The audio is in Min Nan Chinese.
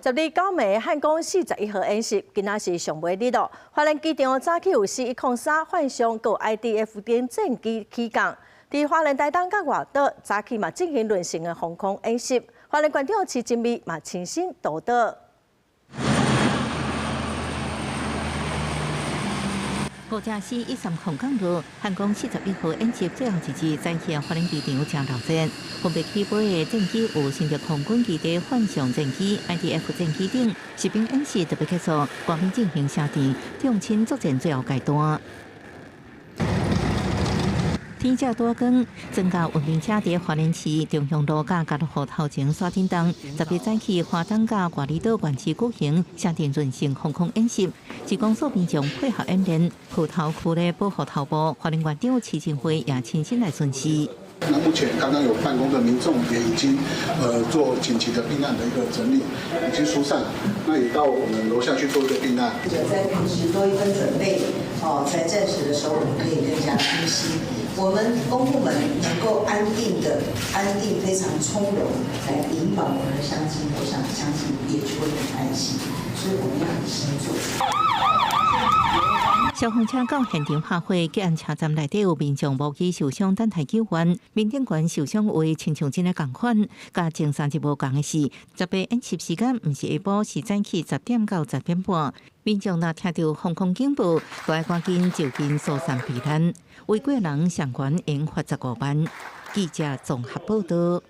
12暝漢光41號演習，今仔是上尾日咯。花蓮機場早起有 C-103幻象，閣 IDF 等戰機起降。佇花蓮台東佮外島早起嘛進行輪行的防空演習。花蓮縣長徐珍美嘛親身督導。5架 C-130降落，漢光41號演習最後一日展現花蓮機場正熱鬧。分別起飛的戰機有新竹空軍基地幻象戰機、IDF 戰機等，實兵演習特別結束，官兵進行射擊，重親作戰最後階段。天遮大光，裝甲運兵車佇花蓮市中興路佮嘉樂福頭前山頂洞，10日早起花東佮外里島縣市舉行射電輪性防空演習，職工所民眾配合演練，埔頭區咧保護頭部，花蓮縣長徐珍惠也親身來巡視。那目前剛剛有辦公的民眾也已經，做緊急的避難的一個整理，已經疏散，那也到我們樓下去做一個避難。在平時多一分準備，哦，在戰時的時候我們可以更加清晰。我們公部門能夠安定的、安定非常從容來引導我們的鄉親，我想鄉親也就會很安心。所以我們要以身作則。消防車到現場拍火，吉安車站內底有民眾無機受傷，等待救援。民警官受傷位親像真的仝款，佮前3日無仝的是，十八演習時間毋是下晡，是早起10點到10點半。民眾若聽著防空警報，都愛趕緊就近疏散避難。違規人上懸應罰15萬。記者綜合報導。